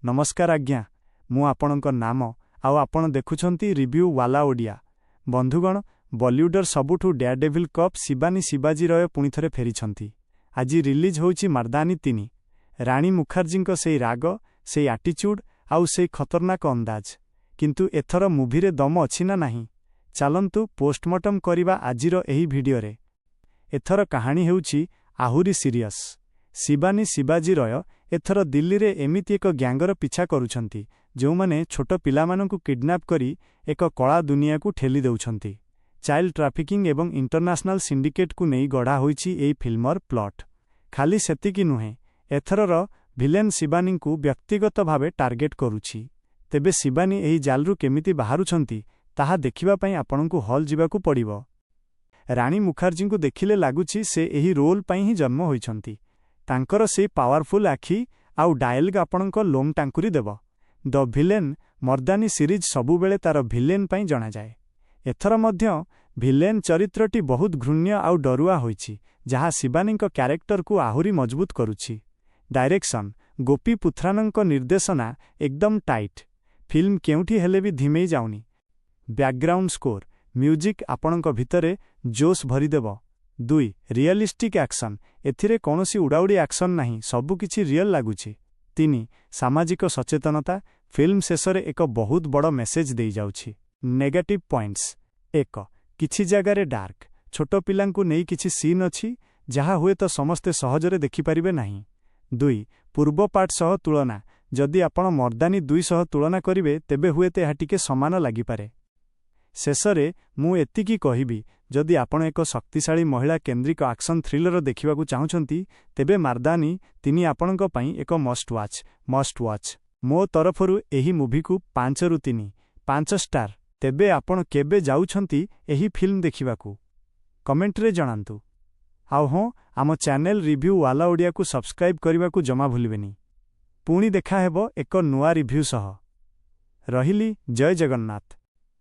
ନମସ୍କାର ଆଜ୍ଞା, ମୁଁ ଆପଣଙ୍କ ନାମ ଆଉ ଆପଣ ଦେଖୁଛନ୍ତି ରିଭ୍ୟୁ ୱାଲା ଓଡ଼ିଆ। ବନ୍ଧୁଗଣ, ବଲିଉଡର ସବୁଠୁ ଡେୟାରଡେଭିଲ୍ କପ୍ ଶିବାନୀ ଶିବାଜୀ ରୟ ପୁଣିଥରେ ଫେରିଛନ୍ତି। ଆଜି ରିଲିଜ୍ ହେଉଛି ମର୍ଦାନୀ 3। ରାଣୀ ମୁଖାର୍ଜୀଙ୍କ ସେଇ ରାଗ, ସେଇ ଆଟିଚ୍ୟୁଡ୍ ଆଉ ସେଇ ଖତରନାକ ଅନ୍ଦାଜ। କିନ୍ତୁ ଏଥର ମୁଭିରେ ଦମ ଅଛି ନା ନାହିଁ? ଚାଲନ୍ତୁ ପୋଷ୍ଟମର୍ଟମ କରିବା ଆଜିର ଏହି ଭିଡିଓରେ। ଏଥର କାହାଣୀ ହେଉଛି ଆହୁରି ସିରିୟସ୍। ଶିବାନୀ ଶିବାଜୀ ରୟ ଏଥର ଦିଲ୍ଲୀରେ ଏମିତି ଏକ ଗ୍ୟାଙ୍ଗର ପିଛା କରୁଛନ୍ତି, ଯେଉଁମାନେ ଛୋଟ ପିଲାମାନଙ୍କୁ କିଡନାପ୍ କରି ଏକ କଳା ଦୁନିଆକୁ ଠେଲି ଦେଉଛନ୍ତି। ଚାଇଲ୍ଡ ଟ୍ରାଫିକିଂ ଏବଂ ଇଣ୍ଟରନ୍ୟାସନାଲ ସିଣ୍ଡିକେଟ୍କୁ ନେଇ ଗଢ଼ା ହୋଇଛି ଏହି ଫିଲ୍ମର ପ୍ଲଟ୍। ଖାଲି ସେତିକି ନୁହେଁ, ଏଥରର ଭିଲେନ୍ ଶିବାନୀଙ୍କୁ ବ୍ୟକ୍ତିଗତ ଭାବେ ଟାର୍ଗେଟ୍ କରୁଛି। ତେବେ ଶିବାନୀ ଏହି ଜାଲରୁ କେମିତି ବାହାରୁଛନ୍ତି, ତାହା ଦେଖିବା ପାଇଁ ଆପଣଙ୍କୁ ହଲ୍ ଯିବାକୁ ପଡ଼ିବ। ରାଣୀ ମୁଖାର୍ଜୀଙ୍କୁ ଦେଖିଲେ ଲାଗୁଛି ସେ ଏହି ରୋଲ୍ ପାଇଁ ହିଁ ଜନ୍ମ ହୋଇଛନ୍ତି। ତାଙ୍କର ସେଇ ପାୱାରଫୁଲ୍ ଆଖି ଆଉ ଡାଏଲଗ୍ ଆପଣଙ୍କ ଲୋମ ଟାଙ୍କୁରି ଦେବ। ଦ ଭିଲେନ୍ ମର୍ଦାନୀ ସିରିଜ୍ ସବୁବେଳେ ତାର ଭିଲେନ୍ ପାଇଁ ଜଣାଯାଏ। ଏଥର ମଧ୍ୟ ଭିଲେନ୍ ଚରିତ୍ରଟି ବହୁତ ଘୃଣ୍ୟ ଆଉ ଡରୁଆ ହୋଇଛି, ଯାହା ଶିବାନୀଙ୍କ କ୍ୟାରେକ୍ଟରକୁ ଆହୁରି ମଜବୁତ କରୁଛି। ଡାଇରେକ୍ସନ୍: ଗୋପୀ ପୁଥ୍ରାନଙ୍କ ନିର୍ଦ୍ଦେଶନା ଏକଦମ ଟାଇଟ୍। ଫିଲ୍ମ କେଉଁଠି ହେଲେ ବି ଧିମେଇ ଯାଉନି। ବ୍ୟାକଗ୍ରାଉଣ୍ଡ ସ୍କୋର, ମ୍ୟୁଜିକ୍ ଆପଣଙ୍କ ଭିତରେ ଜୋସ୍ ଭରିଦେବ। 2, ରିଅଲିଷ୍ଟିକ୍ ଆକ୍ସନ୍। ଏଥିରେ କୌଣସି ଉଡ଼ାଉଡ଼ି ଆକ୍ସନ୍ ନାହିଁ, ସବୁକିଛି ରିଅଲ୍ ଲାଗୁଛି। 3, ସାମାଜିକ ସଚେତନତା। ଫିଲ୍ମ ଶେଷରେ ଏକ ବହୁତ ବଡ଼ ମେସେଜ୍ ଦେଇଯାଉଛି। ନେଗେଟିଭ୍ ପଏଣ୍ଟସ୍: 1, କିଛି ଜାଗାରେ ଡାର୍କ। ଛୋଟ ପିଲାଙ୍କୁ ନେଇ କିଛି ସିନ୍ ଅଛି, ଯାହା ହୁଏତ ସମସ୍ତେ ସହଜରେ ଦେଖିପାରିବେ ନାହିଁ। 2, ପୂର୍ବ ପାର୍ଟ ସହ ତୁଳନା। ଯଦି ଆପଣ ମର୍ଦାନୀ 2 ସହ ତୁଳନା କରିବେ, ତେବେ ହୁଏତ ଏହା ଟିକେ ସମାନ ଲାଗିପାରେ। ଶେଷରେ ମୁଁ ଏତିକି କହିବି, ଯଦି ଆପଣ ଏକ ଶକ୍ତିଶାଳୀ ମହିଳା କେନ୍ଦ୍ରିକ ଆକ୍ସନ୍ ଥ୍ରିଲର ଦେଖିବାକୁ ଚାହୁଁଛନ୍ତି, ତେବେ ମାର୍ଦାନୀ 3 ଆପଣଙ୍କ ପାଇଁ ଏକ ମଷ୍ଟ ୱାଚ୍, ମଷ୍ଟ ୱାଚ୍। ମୋ ତରଫରୁ ଏହି ମୁଭିକୁ 5ରୁ 3, 5 ଷ୍ଟାର। ତେବେ ଆପଣ କେବେ ଯାଉଛନ୍ତି ଏହି ଫିଲ୍ମ ଦେଖିବାକୁ? କମେଣ୍ଟରେ ଜଣାନ୍ତୁ। ଆଉ ହଁ, ଆମ ଚ୍ୟାନେଲ ରିଭ୍ୟୁ ୱାଲା ଓଡ଼ିଆକୁ ସବସ୍କ୍ରାଇବ୍ କରିବାକୁ ଜମା ଭୁଲିବେନି। ପୁଣି ଦେଖାହେବ ଏକ ନୂଆ ରିଭ୍ୟୁ ସହ। ରହିଲି, ଜୟ ଜଗନ୍ନାଥ।